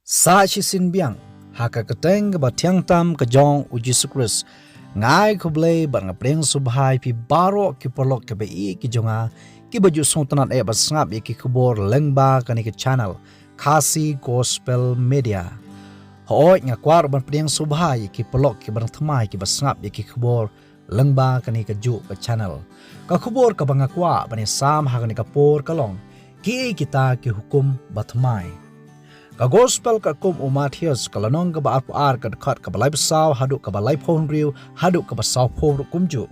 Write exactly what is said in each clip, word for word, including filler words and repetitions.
Sa shisien biang, ha ka kyrteng kaba thiang tam ka jong u Jisu Khrist, nga ai khublei bad nga pdiang sngewbha ïa phi baroh ki paralok kiba ïeit ki jong nga, kiba ju sngewtynnad eh ban sngap ïa ki khubor lyngba kane ka channel, Khasi Gospel Media. Hooid, nga kwah ban pdiang sngewbha ïa ki paralok kiba nang thymmai kiba sngap ïa ki khubor lyngba kane kajuh ka channel. Ka khubor kaba nga kwah ban ïasam ha kane ka por ka long, kiei kita ki hukum bathymmai. Ka Gospel katkum u Mathaios, ka lynnong kaba arphew ar, ka dkhot kaba laiphew saw haduh kaba laiphew hynriew haduh kaba sawphew ruh kumjuh.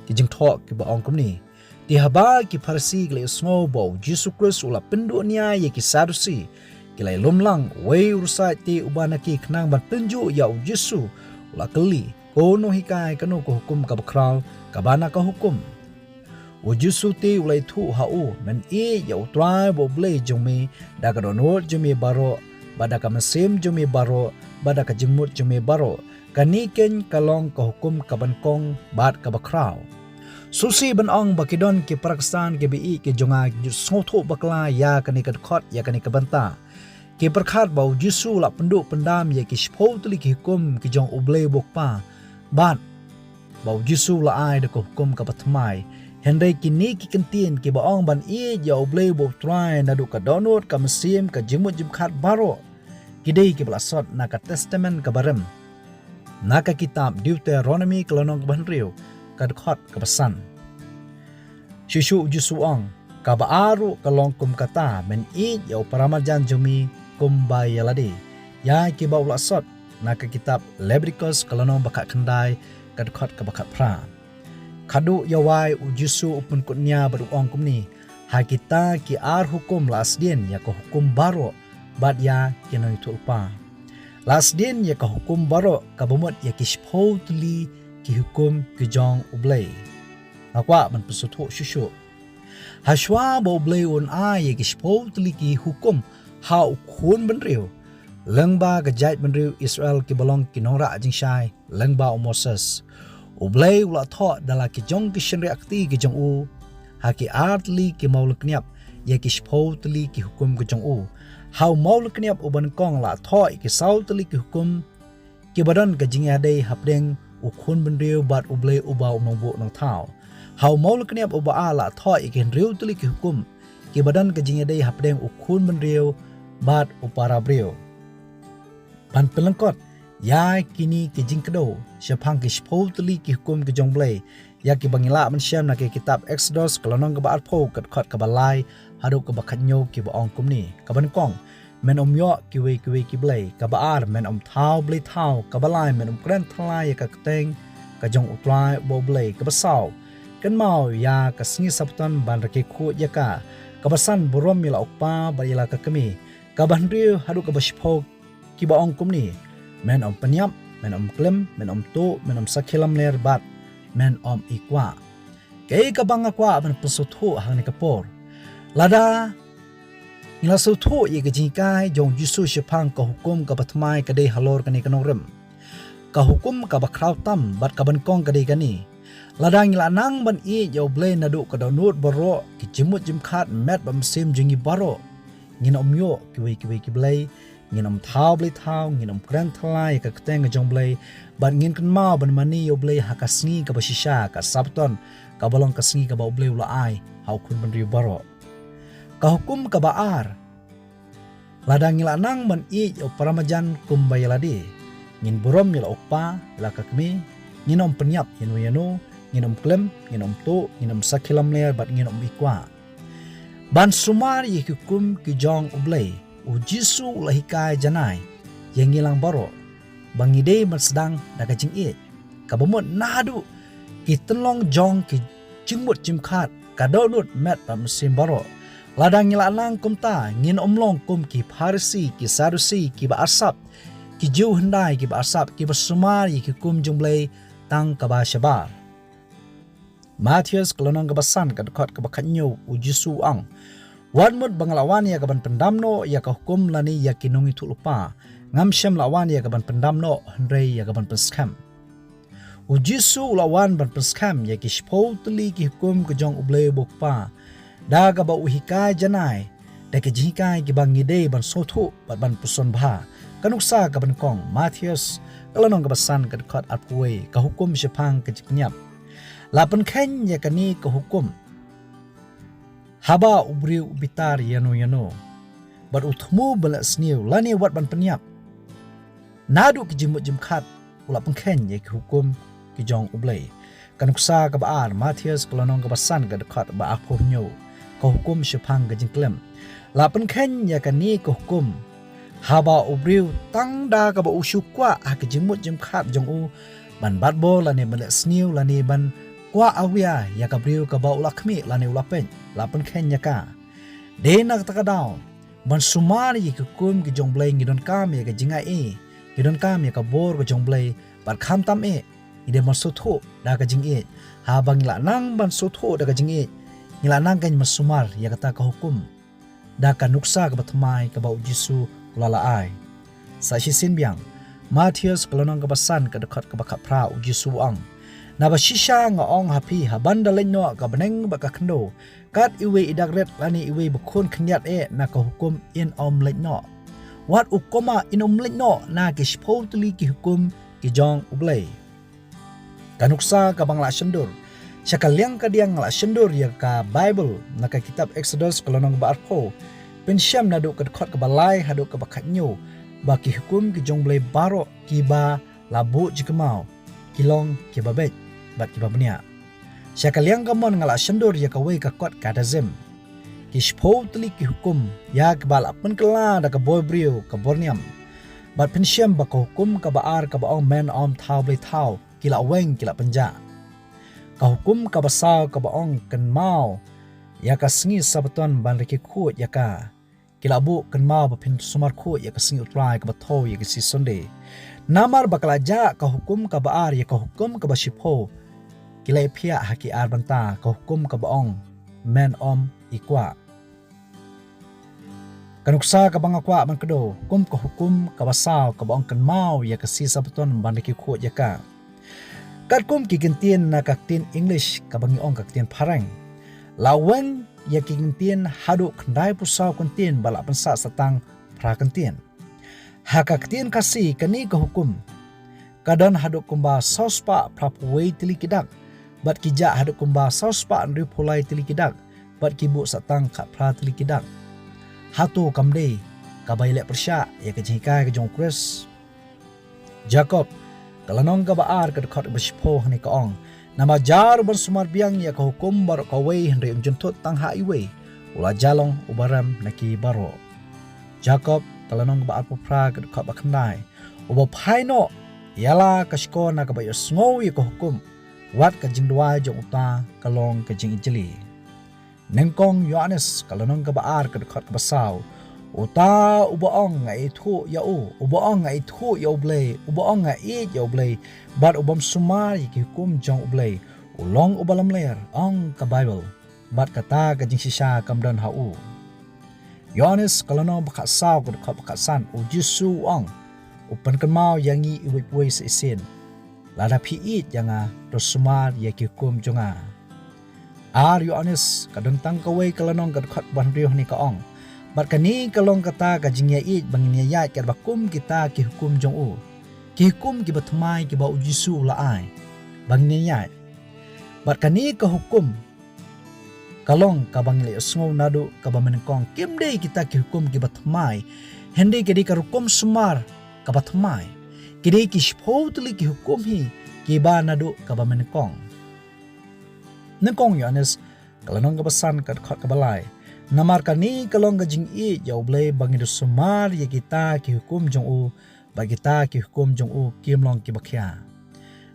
Ki jingthoh kiba ong kumne: Te haba ki Pharisi ki la ïohsngew ba u Jisu Khrist u la pynduh nia ïa ki Sadusi, ki la ïalum lang. Uwei u riewstad te uba na ki khnang ban pynjot ïa u Jisu, u la kylli: Ko nonghikai, kano ka hukum kaba khraw kaba na ka hukum? U Jisu te u la ïathuh ha u: Men ïeit ïa U Trai ba U Blei jong me da ka dohnud jong me baroh, bad da ka mynsiem jong me baroh, bad da ka jingmut jong me baroh. Kane keiñ ka long ka hukum kaba nyngkong bad kaba khraw. Shisha ban ong ba ki don ki para Khristan kiba ïeit ki jong nga ki ju sngewthuh bakla ïa kane ka dkhot, ïa kane ka bynta. Ki pyrkhat ba u Jisu u la pynduh pyndam ïa ki shiphew tylli ki hukum ki jong U Blei U Kpa, bad ba u Jisu u la ai da ka hukum kaba thymmai. Hynrei kine ki kyntien kiba ong ban ïeit ïa U Blei U Trai naduh ka dohnud, ka mynsiem, ka jingmut jingpyrkhat baroh, ki dei kiba la sot na ka Testament kaba rim, na ka kitab Deuteronomi, ka lynnong kaba hynriew, ka dkhot kaba san. Shuh shuh u Jisu u ong: Kaba ar ruh ka long kum kata: Men ïeit ïa u paramarjan jong me kumba ïa lade. Ïa kiba u la sot na ka kitab Leviticus, ka lynnong ba khatkhyndai, ka dkhot kaba khatphra. Khadduh ïa wai, u Jisu u pynkut nia bad u ong kumne: Ha kita ki ar hukum la sdien ïa ka hukum baroh bad ïa ki nongïathuhlypa. La sdien ïa ka hukum baroh, kaba mut ïa ki shiphew tylli ki hukum ki jong U Blei. Nga kwah ban pynsngewthuh shuh shuh. Hashwa ba U Blei un ai ïa ki shiphew tylli ki hukum ha u khun bynriew, lyngba ka jaitbynriew Israel kiba long ki nongrah jingshai lyngba u Moses, U Blei u la thoh da la ki jong ki shynriah kti ki jong u, ha ki ar tylli ki mawlyngkniap, ïa ki shiphew tylli ki hukum ki jong u. Ha u mawlyngkniap uba nyngkong la thoh ïa ki saw tylli ki hukum kiba don ka jingïadei hapdeng u khun bynriew bad U Blei uba u nongbuh nongthaw. Ha u mawlyngkniap uba ar la thoh ïa ki hynriew tylli ki hukum kiba don ka jingïadei hapdeng u khun bynriew bad u parabriew. Ban pynlyngkot ïa kine ki jingkdew shaphang ki shiphew tylli ki hukum ki jong U Blei, ïa kiba ngi lah ban shem na ka kitab Exodus, ka lynnong kaba arphew, ka dkhot kaba lai haduh kaba khathynñiew, kiba ong kumne: Kaba nyngkong, men ym ïoh kiwei kiwei ki blei. Kaba ar, men ym thaw blei thaw. Kaba lai, men ym kren thala ïa ka kyrteng ka jong U Trai uba U Blei. Kaba saw, kynmaw ïa ka sngi Sabbaton ban rakhe khuid ïa ka. Kaba san, burom ïa la u kpa bad ïa la ka kmie. Kaba hynriew haduh kaba shiphew kiba ong kumne: Men ym pynïap, men ym klim, men ym tuh, men ym sakhi lamler bad men ym ikwah. Kaei kaba nga kwah ban pynsngewthuh ha kane ka por, lada ngi la sngewthuh ïa ka jinghikai jong u Jisu shaphang ka hukum kaba thymmai ka dei halor kane ka nongrim. Ka hukum kaba khraw tam bad kaba nyngkong ka dei kane: Lada ngi la nang ban ïeit ïa U Blei naduh ka dohnud baroh, ki jingmut jingpyrkhat, met bad mynsiem jong ngi baroh, ngin ym ïoh kiwei kiwei ki blei, ngin ym thaw blei thaw, ngin ym kren thala ïa ka kyrteng ka jong U Blei, bad ngin kynmaw ban mane ïa U Blei ha ka sngi kaba shisha, ka Sabbaton, kaba long ka sngi kaba U Blei u la ai ha u khun bynriew baroh. Ka hukum kaba ar: Lada ngi la nang ban ïeit ïa u paramarjan kumba ïa lade, ngin burom ïa la u kpa, ïa la ka kmie, ngin ym pynïap ïano ïano, ngin ym klim, ngin ym tuh, ngin ym sakhi lamler bad ngin ym ikwah. Ban sumar ïa ki hukum ki jong U Blei, u Jisu u la hikai janai ïa ngi lang baroh ba ngi dei ban sdang da ka jingïeit, kaba mut naduh ki tynlong jong ki jingmut jingpyrkhat, ka dohnud, met bad mynsiem baroh. Lada ngi la nang kumta, ngin ym long kum ki Pharisi, ki Sadusi, kiba arsap, ki Jiw hyndai kiba arsap, kiba sumar ïa ki hukum jong U Blei tang kaba shabar. Mathaios, ka lynnong kaba san, ka dkhot kaba khathynñiew, u Jisu u ong: Wat mut ba nga la wan ïa kaban pyndam noh ïa ka hukum lane ïa ki nongïathuhlypa. Ngam shym la wan ïa kaban pyndam noh, hynrei ïa kaban pynskhem. U Jisu u la wan ban pynskhem ïa ki shiphew tylli ki hukum ka jong U Blei uba U Kpa, da kaba u hikai janai da ki jinghikai kiba ngi dei ban sngewthuh bad ban puson bha. Ka nuksa kaba nyngkong, Mathaios ka lynnong kaba san ka dkhot arphew wei, ka hukum shaphang ka jingpynïap. La pynkheiñ ïa kane ka hukum haba u briew u bitar ïano ïano, bad u thmu ban leh sniew lane wat ban pynïap. Naduh ki jingmut jingpyrkhat u la pynkheiñ ïa ki hukum ki jong U Blei. Ka nuksa kaba ar, Mathaios ka lynnong kaba san ka dkhot ba arphew hynñiew, ka hukum shaphang ka jingklim. La pynkheiñ ïa kane ka hukum haba u briew tang da kaba u shu kwah ha ki jingmut jingpyrkhat jong u ban bat bor lane ban leh sniew lane ban kwah awia ïa ka briew kaba u la khmih lane u la peit, la pynkheiñ ïa ka. Dei na kata ka daw, ban sumar ïa ki hukum ki jong U Blei ngi donkam ïa ka jingaiei, ngi donkam ïa ka bor ka jong U Blei, bad khamtam eh ngi dei ban sngewthuh da ka jingïeit. Haba ngi la nang ban sngewthuh da ka jingïeit, ngi la nang kein ban sumar ïa kata ka hukum da ka nuksa kaba thymmai kaba U Jisu u la la ai. Sa shisien biang, Mathaios ka lynnong kaba san ka dkhot kaba khatphra, U Jisu u ong, naba shisha nga ong ha phi, haban da leit noh ka bneng bad ka khyndew, kat iwei i dak rit lane iwei ba khun khyndiat eh na ka hukum in ym leit noh. Wat u koma in ym leit noh na ki shiphew tylli ki hukum ki jong U Blei. Ka nuksa kaba nga la shon dur, sha ka liang ka diang nga la shon dur ïa ka Baibl na ka kitab Exodus ka lynnong ba arphew, pynshem naduh ka dkhot kaba lai haduh kaba khathynñiew, ba ki hukum ki jong U Blei baroh kiba la buh jingkynmaw ki long kiba beit bad kiba bniah. Sha ka liang kamon nga la shon dur ïa kawei ka kot kathism, ki shiphew tylli ki hukum ïa kiba la pynkylla da ka bor briew ka bor niam. Bad pynshem ba ka hukum kaba ar kaba ong men ym thaw blei thaw, ki la weng, ki la pynjah. Ka hukum kaba saw kaba ong kynmaw ïa ka sngi Sabaton ban rkhie khuid ïa ka, ki la buh kynmaw ba phin sumar khuid ïa ka sngi U Trai kaba thew ïa ka sngi Sunday. Namar ba ka la jah ka hukum kaba ar ïa ka hukum kaba shiphew, ki la ïaphiah ha ki ar bynta, ka hukum kaba ong men ym ikwah. Ka nuksa kaba nga kwah ban kdew, kum ka hukum kaba saw kaba ong kynmaw ïa ka sngi Sabaton ban rkhie khuid ïa ka. Katkum ki kyntien na ka ktien English kaba ngi ong ka ktien phareng, la weng ïa ki kyntien haduh khyndaiphew saw kyntien ba la pynsah sa tang phra kyntien. Ha ka ktien Khasi kane ka hukum ka don haduh kumba saw spah phraphew wei tylli ki dak, bad ki jah haduh kumba saw spah hynriewphew lai tylli ki dak, bad ki buh sa tang khatphra tylli ki dak. Hato kam dei kaba ïaleh pyrshah ïa ka jinghikai ka jong U Khrist? Jakob ka lynnong kaba ar ka dkhot kaba shiphew hangne ka ong, namar jar u ban sumar biang ïa ka hukum baroh kawei hynrei um jynthut tang ha iwei, u la jia long uba rem na ki baroh. Jakob ka lynnong kaba arphew phra ka dkhot ba khyndai, uba phai noh ïa la ka shkor na kaba ïohsngew ïa ka hukum, wat ka jingduwai jong uta ka long ka jingijli. Nyngkong Ïoannis ka lynnong kaba ar ka dkhot kaba saw, uta uba ong nga ithuh ïa u, uba ong nga ithuh ïa U Blei, uba ong nga ïeit ïa U Blei, bad u bym sumar ïa ki hukum jong U Blei, u long uba lamler, ong ka Baibl, bad kata ka jingshisha kam don ha u. Ïoannis ka lynnong ba khatsaw ka dkhot ba khatsan, U Jisu u ong, u pynkynmaw ïa ngi iwei pa iwei sa shisien, lada phi ïeit ïa nga, to sumar ïa ki hukum jong nga. Ar Ïoannis ka don tang kawei ka lynnong ka dkhot ba hynriew hangne ka ong, bad kane ka long kata ka jingïaieit ba ngin ïaid katba kum kita ki hukum jong u. Ki hukum kiba thymmai kiba U Jisu u la ai ba ngin ïaid. Bad kane ka hukum ka long kaba ngi la ïohsngew naduh kaba mynnyngkong, kim dei kita ki hukum kiba thymmai, hynrei ki dei ka rukom sumar kaba thymmai. Ki dei ki shiphew tylli ki hukum hi kiba naduh kaba mynnyngkong. Nyngkong Ïoannis ka lynnong kaba san ka dkhot kaba lai, namar kane ka long ka jingïeit ïa U Blei ba ngi da sumar ïa kita ki hukum jong u, bad kita ki hukum jong u kim long kiba khia.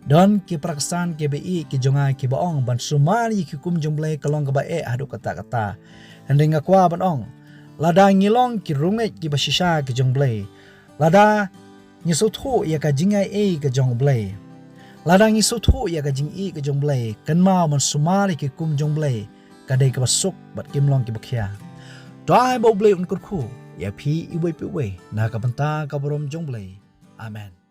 Don ki para ksan kiba ïeit ki jong nga kiba ong ban sumar ïa ki hukum jong U Blei ka long kaba eh haduh katta katta. Hynrei nga kwah ban ong, lada ngi long ki riewngeit kiba shisha ki jong U Blei, lada ngi sngewthuh ïa ka jingaiei ka jong U Blei, lada ngi sngewthuh ïa ka jingïeit ka jong U Blei, kynmaw ban sumar ïa ki hukum jong U Blei, ka dei kaba suk bad kim long kiba khia. To ai ba U Blei un kyrkhu ïa phi iwei pa iwei na ka bynta ka burom jong U Blei. Amen.